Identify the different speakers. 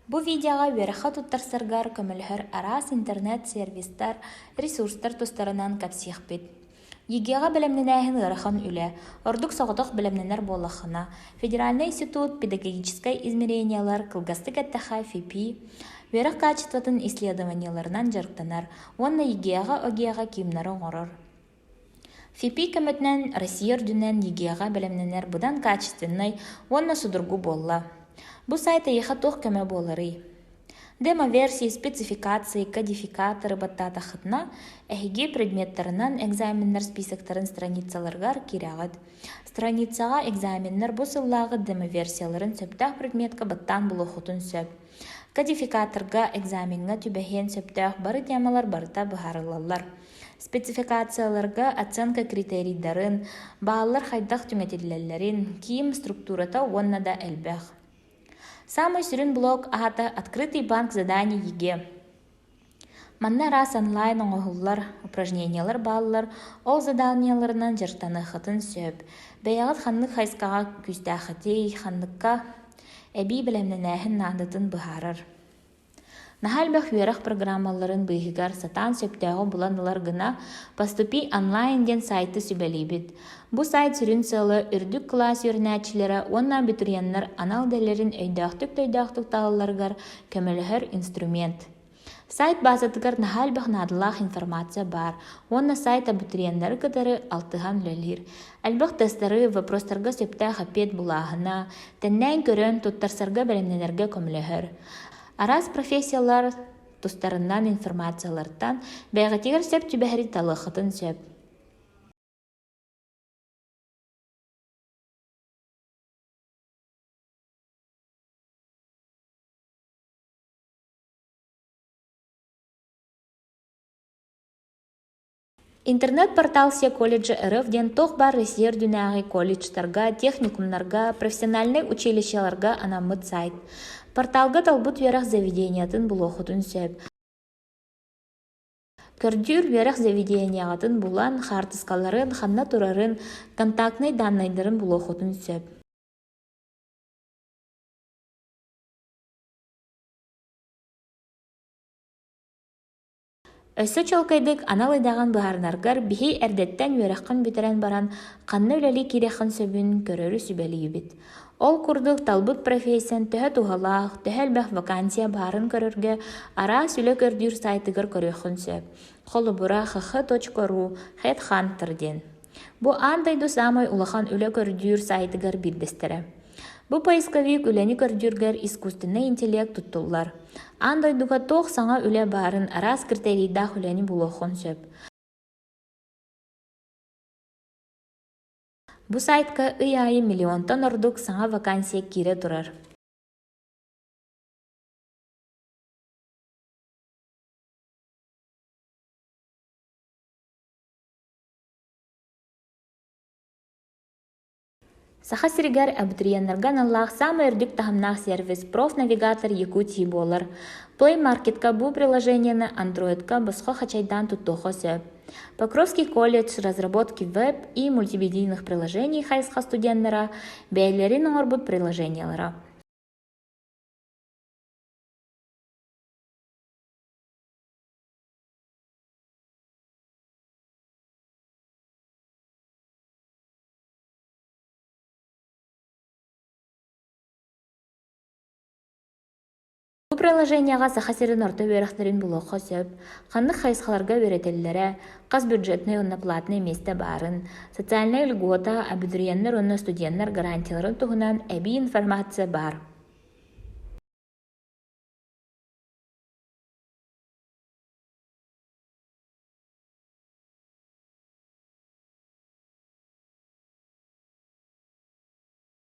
Speaker 1: Бу видеоҕа үөрэххэ туттарсаргар көмөлөһөр араас интернет-сервистар, ресурстар тустарынан кэпсиэхпит. ЕГЭ-ҕэ бэлэмнэнээһин ыарахан үлэ, ордук соҕотох бэлэмнэнэр буоллаххына, Федеральнай институт педагогическай измерениелар, кылгастык эттэххэ ФИПИ, үөрэх качествотын исследованиеларынан дьарыктанар уонна ЕГЭ-ҕэ ОГЭ-ҕэ киимнэри оҥорор. ФИПИ көмөтүнэн Россия үрдүнэн ЕГЭ-ҕэ бэлэмнэнэр быдан качественнай уонна судургу буолла. Бу сайт эйиэхэ туох көмө буоларый? Демо-версии, спецификации, кодификаторы баттаатаххытына, эһиги предметтарынан экзаменнар списоктарын страницаларыгар киирэҕит. Страницаҕа экзаменнар бу сыллааҕы демо-версияларын сөптөөх предметка баттаан булуоххутун сөп. Кодификаторга экзамеҥҥа түбэһиэн сөптөөх бары темалар барыта быһаарыллаллар. Спецификацияларга оценка критерийдарын, бааллар хайдах түҥэтиллэллэрин, киим структурата уонна да элбэх. Саамай сүрүн блок аата «Открытый банк заданий ЕГЭ». Манна араас онлайн оҥоһуллар упражнениелар бааллар, ол заданиеларынан дьарыктаныаххытын сөп. Бэйэҕит ханнык хайысхаҕа күүстээххитий, ханныкка эбии бэлэмнэнээһин наадатын быһаарар. Наһаа элбэх үөрэх программаларын быыһыгар сатаан сөптөөҕү булан ылар гына «Поступи онлайн» диэн сайты сүбэлиибит. Бу сайт сүрүн сыала үрдүк кылаас үөрэнээччилэрэ уонна абитуриеннар анал идэлэрин өйдөөхтүк-төйдөөхтүк талалларыгар көмөлөһөр инструмент. Сайт баазатыгар наһаа элбэх наадалаах информация баар уонна сайт абитуриеннары кытары алтыһан үлэлиир. Элбэх тестары, вопростарга сөптөөх эппиэт булааһына, тэннээн көрөн, туттарсарга бэлэмнэнэргэ көмөлөһөр. Араас профессиялар тустарынан информациялартан бэйэҕитигэр сөп түбэһэри талыаххытын сөп. Интернет-портал Все колледжи РФ диэн туох баар Россия үрдүнээҕи колледжтарга, техникумнарга, профессиональнай училищеларга анаммыт сайт. Порталга талбыт үөрэх заведениетын булуоххутун сөп. Көрдүүр үөрэх заведениеҕытын булан, хаартыскаларын, ханна турарын, контактнай даннайдарын булуоххутун сөп. Өссө чуолкайдык анал идэҕин быһаарынаргар биһи эрдэттэн үөрэххин бүтэрэн баран ханна үлэлии киириэххин сөбүн көрөрү сүбэлиибит. Ол курдук талбыт профессиян төһө туһалаах, төһө элбэх вакансия баарын көрөргө араас үлэ көрдүүр сайтыгар көрүөххүн сөп. Холобура, hh.ru, Headhunter диэн. Бу аан дойду саамай улахан үлэ көрдүүр сайтыгар биирдэстэрэ. Бу поисковик үлэни көрдүүргэр искусственнай интеллект туттуллар. Аан дойдуга туох саҥа үлэ баарын араас критерийдаах үлэни булуоххун сөп. Бу сайтка ый аайы миллионтан ордук саҥа вакансия киирэ турар. Саха сиригэр абитуриеннарга аналлаах саамай үрдүк таһымнаах сервис «Профнавигатор Якутии» буолар. Play Market-ка бу приложениены Android-ка босхо хачайдаан туттуохха сөп. Покровский колледж разработки веб и мультимедийных приложений хайысха студеннара бэйэлэрин оҥорбут приложениелара. Бу приложениеҕа Саха сирин орто үөрэхтэрин булуохха сөп, ханнык хайысхаларга үөрэтэллэрэ, хас бюджетнай уонна платнай миэстэ баарын, социальнай льгота, абитуриеннар уонна студеннар гарантияларын туһунан эбии информация баар.